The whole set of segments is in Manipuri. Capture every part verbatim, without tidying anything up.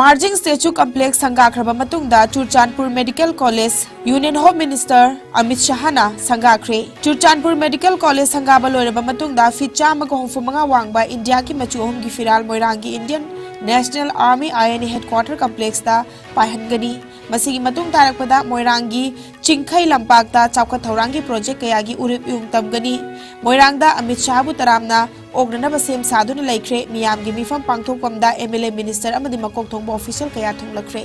Marjing Statue Complex ꯁꯪꯒꯥꯈ꯭ꯔꯕ ꯃꯇꯨꯡꯗ Churachandpur Medical College Union Home Minister Amit ꯁꯍꯥꯅ ꯁꯪꯒꯥꯈ꯭ꯔꯦ꯫ Churachandpur Medical College ꯁꯪꯒꯥꯕ ꯂꯣꯏꯔꯕ ꯃꯇꯨꯡꯗ feet ꯆꯥꯝꯃꯒ ꯍꯨꯝꯐꯨ ꯃꯉꯥ ꯋꯥꯡꯕ ꯏꯟꯗꯤꯌꯥꯒꯤ ꯃꯆꯨ ꯑꯍꯨꯝꯒꯤ ꯐꯤꯔꯥꯜ ꯃꯣꯏꯔꯥꯡꯒꯤ Indian National Army I N A Headquarter Complex ꯇ ꯄꯥꯏꯍꯟꯒꯅꯤ꯫ ꯃꯁꯤꯒꯤ ꯃꯇꯨꯡ ꯇꯥꯔꯛꯄꯗ ꯃꯣꯏꯔꯥꯡꯒꯤ ꯆꯤꯡꯈꯩ ꯂꯝꯄꯥꯛꯇ ꯆꯥꯎꯈꯠ ꯊꯧꯔꯥꯡꯒꯤ project ꯀꯌꯥꯒꯤ ꯎꯔꯤꯞ ꯌꯨꯡ ꯇꯝꯒꯅꯤ꯫ ꯃꯣꯏꯔꯥꯡꯗ ꯑꯃꯤꯠ ꯁꯍꯥꯕꯨ ꯇꯔꯥꯝꯅ ꯑꯣꯛꯅꯅꯕ ꯁꯦꯝ ꯁꯥꯗꯨꯅ ꯂꯩꯈ꯭ꯔꯦ꯫ ꯃꯤꯌꯥꯝꯒꯤ ꯃꯤꯐꯝ ꯄꯥꯡꯊꯣꯛꯐꯝꯗ M L A, minister ꯑꯃꯗꯤ ꯃꯀꯣꯛ ꯊꯣꯡꯕ official ꯀꯌꯥ ꯊꯨꯡꯂꯈ꯭ꯔꯦ꯫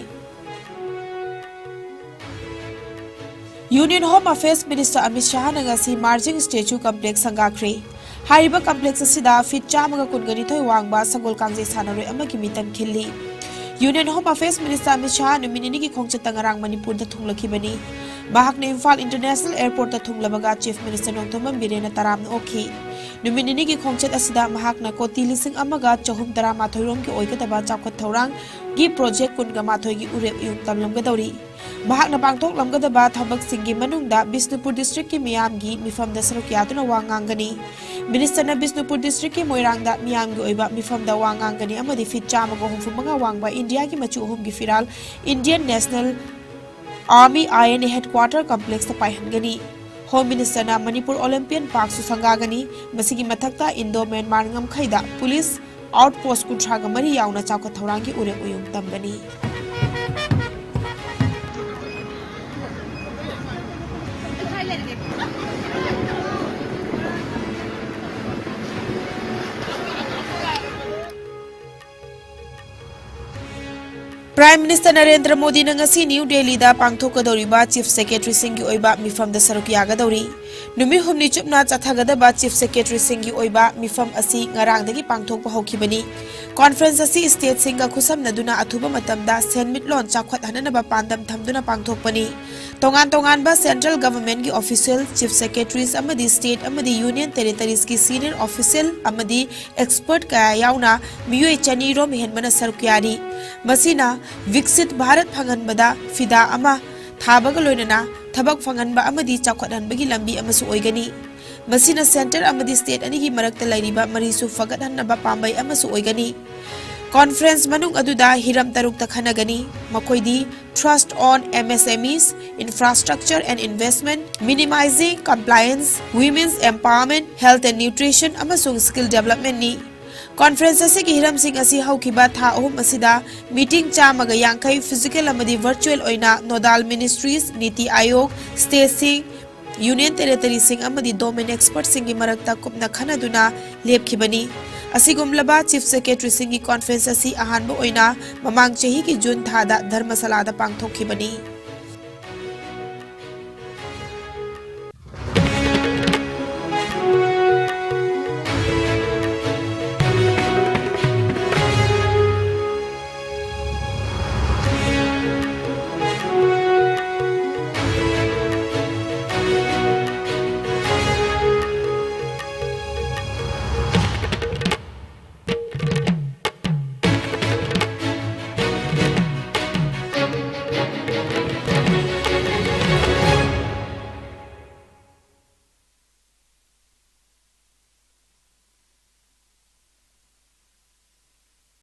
Union Home Affairs Minister Amit ꯁꯍꯥꯅ ꯉꯁꯤ Marjing Statue Complex ꯁꯪꯒꯥꯈ꯭ꯔꯦ꯫ ꯍꯥꯏꯔꯤꯕ complex ꯑꯁꯤꯗ feet ꯆꯥꯝꯃꯒ ꯀꯨꯟꯒ ꯅꯤꯊꯣꯏ ꯋꯥꯡꯕ ꯁꯒꯣꯜ ꯀꯥꯡꯖꯩ ꯁꯥꯟꯅꯔꯣꯏ ꯑꯃꯒꯤ ꯃꯤꯇꯝ ꯈꯤꯜꯂꯤ꯫ Union Home Affairs Minister Amit ꯁꯍꯥ ꯅꯨꯃꯤꯠ ꯅꯤꯅꯤꯒꯤ ꯈꯣꯡꯆꯠꯇ ꯉꯔꯥꯡ ꯃꯅꯤꯄꯨꯔꯗ ꯊꯨꯡꯂꯈꯤꯕꯅꯤ꯫ ꯃꯍꯥꯛꯅ ꯏꯝꯐꯥꯜ International Airport ꯇ ꯊꯨꯡꯂꯕꯒ Chief Minister ꯅꯣꯡꯊꯣꯝꯕꯝ ꯕꯤꯔꯦꯟꯅ ꯇꯔꯥꯝꯅ ꯑꯣꯛꯈꯤ꯫ ꯅꯨꯃꯤꯠ ꯅꯤꯅꯤꯒꯤ ꯈꯣꯡꯆꯠ ꯑꯁꯤꯗ ꯃꯍꯥꯛꯅ ꯀꯣꯇꯤ ꯂꯤꯁꯤꯡ ꯑꯃꯒ ꯆꯍꯨꯝ ꯇꯔꯥꯃꯥꯊꯣꯏ ꯔꯣꯝꯒꯤ ꯑꯣꯏꯒꯗꯕ ꯆꯥꯎꯈꯠ ꯊꯧꯔꯥꯡꯒꯤ project ꯀꯨꯟꯒ ꯃꯥꯊꯣꯏꯒꯤ ꯎꯔꯦꯞ ꯌꯨꯡ ꯇꯝꯂꯝꯒꯗꯧꯔꯤ꯫ ꯃꯍꯥꯛꯅ ꯄꯥꯡꯊꯣꯛꯂꯝꯒꯗꯕ ꯊꯕꯛꯁꯤꯡꯒꯤ ꯃꯅꯨꯡꯗ ꯕꯤꯁꯅꯨꯄꯨꯔ district ꯀꯤ ꯃꯤꯌꯥꯝꯒꯤ ꯃꯤꯐꯝꯗ ꯁꯔꯨꯛ ꯌꯥꯗꯨꯅ ꯋꯥ ꯉꯥꯡꯒꯅꯤ꯫ Minister ꯅ ꯕꯤꯁꯅꯨꯄꯨꯔ district ꯀꯤ ꯃꯣꯏꯔꯥꯡꯗ ꯃꯤꯌꯥꯝꯒꯤ ꯑꯣꯏꯕ ꯃꯤꯐꯝꯗ ꯋꯥ ꯉꯥꯡꯒꯅꯤ ꯑꯃꯗꯤ feet ꯆꯥꯝꯃꯒ ꯍꯨꯝꯐꯨ ꯃꯉꯥ ꯋꯥꯡꯕ ꯏꯟꯗꯤꯌꯥꯒꯤ ꯃꯆꯨ ꯑꯍꯨꯝꯒꯤ ꯐꯤꯔꯥꯜ Indian National Army I N A Headquarter Complex ꯇ ꯄꯥꯏꯍꯟꯒꯅꯤ꯫ Home Minister ꯅ ꯃꯅꯤꯄꯨꯔ Olympian Park ꯁꯨ ꯁꯪꯒꯥꯒꯅꯤ꯫ ꯃꯁꯤꯒꯤ ꯃꯊꯛꯇ Indo-Myanmar ꯉꯝꯈꯩꯗ police outpost ꯀꯨꯟꯊ꯭ꯔꯥꯒ ꯃꯔꯤ ꯌꯥꯎꯅ ꯆꯥꯎꯈꯠ ꯊꯧꯔꯥꯡꯒꯤ ꯎꯔꯦꯞ ꯎꯌꯨꯡ ꯇꯝꯒꯅꯤ꯫ Prime Minister ꯅꯔꯦꯟꯗ꯭ꯔ ꯃꯣꯗꯤꯅ ꯉꯁꯤ ꯅ꯭ꯌꯨ ꯗꯦꯜꯂꯤꯗ ꯄꯥꯡꯊꯣꯛꯀꯗꯧꯔꯤꯕ Chief Secretary ꯁꯤꯡꯒꯤ ꯑꯣꯏꯕ ꯃꯤꯐꯝꯗ ꯁꯔꯨꯛ ꯌꯥꯒꯗꯧꯔꯤ꯫ ꯅꯨꯃꯤꯠ ꯍꯨꯝꯅꯤ ꯆꯨꯞꯅ ꯆꯠꯊꯒꯗꯕ Chief Secretary ꯁꯤꯡꯒꯤ ꯑꯣꯏꯕ ꯃꯤꯐꯝ ꯑꯁꯤ ꯉꯔꯥꯡꯗꯒꯤ ꯄꯥꯡꯊꯣꯛꯄ ꯍꯧꯈꯤꯕꯅꯤ꯫ Conference ꯑꯁꯤ state ꯁꯤꯡꯒ ꯈꯨꯠꯁꯝꯅꯗꯨꯅ ꯑꯊꯨꯕ ꯃꯇꯝꯗ ꯁꯦꯟꯃꯤꯠꯂꯣꯟ ꯆꯥꯎꯈꯠꯍꯟꯅꯅꯕ ꯄꯥꯟꯗꯝ ꯊꯝꯗꯨꯅ ꯄꯥꯡꯊꯣꯛꯄꯅꯤ꯫ ꯇꯣꯉꯥꯟ ꯇꯣꯉꯥꯟꯕ central government ꯀꯤ official, Chief Secretaries ꯑꯃꯗꯤ state ꯑꯃꯗꯤ union territories ꯀꯤ senior official ꯑꯃꯗꯤ expert ꯀꯌꯥ ꯌꯥꯎꯅ ꯃꯤꯑꯣꯏ ꯆꯅꯤ ꯔꯣꯝ ꯍꯦꯟꯕꯅ ꯁꯔꯨꯛ ꯌꯥꯔꯤ꯫ ꯃꯁꯤꯅ ꯕꯤꯛꯁꯤꯠ ꯚꯥꯔꯠ ꯐꯪꯍꯟꯕꯗ ꯐꯤꯗꯥ ꯑꯃ ꯊꯥꯕꯒ ꯂꯣꯏꯅꯅ ꯊꯕꯛ ꯐꯪꯍꯟꯕ ꯑꯃꯗꯤ ꯆꯥꯎꯈꯠꯍꯟꯕꯒꯤ ꯂꯝꯕꯤ ꯑꯃꯁꯨ ꯑꯣꯏꯒꯅꯤ꯫ ꯃꯁꯤꯅ centre ꯑꯃꯗꯤ state ꯑꯅꯤꯒꯤ ꯃꯔꯛꯇ ꯂꯩꯔꯤꯕ ꯃꯔꯤꯁꯨ ꯐꯒꯠꯍꯟꯅꯕ ꯄꯥꯝꯕꯩ ꯑꯃꯁꯨ ꯑꯣꯏꯒꯅꯤ꯫ Conference ꯃꯅꯨꯡ ꯑꯗꯨꯗ ꯍꯤꯔꯝ ꯇꯔꯨꯛꯇ ꯈꯟꯅꯒꯅꯤ꯫ ꯃꯈꯣꯏꯗꯤ Trust on M S M Es, Infrastructure and Investment, Minimizing Compliance, Women's Empowerment, Health and Nutrition ꯑꯃꯁꯨꯡ Skill Development ꯅꯤ꯫ Conference ꯑꯁꯤꯒꯤ ꯍꯤꯔꯝꯁꯤꯡ ꯑꯁꯤ ꯍꯧꯈꯤꯕ ꯊꯥ ꯑꯍꯨꯝ ꯑꯁꯤꯗ meeting ꯆꯥꯝꯃꯒ ꯌꯥꯡꯈꯩ physical ꯑꯃꯗꯤ virtual ꯑꯣꯏꯅ nodal ministries, ꯅꯤꯇꯤ ꯑꯥꯌꯣꯒ, stateꯁꯤꯡ, union territoryꯁꯤꯡ ꯑꯃꯗꯤ domain expertꯁꯤꯡꯒꯤ ꯃꯔꯛꯇ ꯀꯨꯞꯅ ꯈꯟꯅꯗꯨꯅ ꯂꯦꯞꯈꯤꯕꯅꯤ꯫ ꯑꯁꯤꯒꯨꯝꯂꯕ Chief Secretaryꯁꯤꯡꯒꯤ conference ꯑꯁꯤ ꯑꯍꯥꯟꯕ ꯑꯣꯏꯅ ꯃꯃꯥꯡ ꯆꯍꯤꯒꯤ June ꯊꯥꯗ ꯙꯔꯃꯁꯥꯂꯥꯗ ꯄꯥꯡꯊꯣꯛꯈꯤꯕꯅꯤ꯫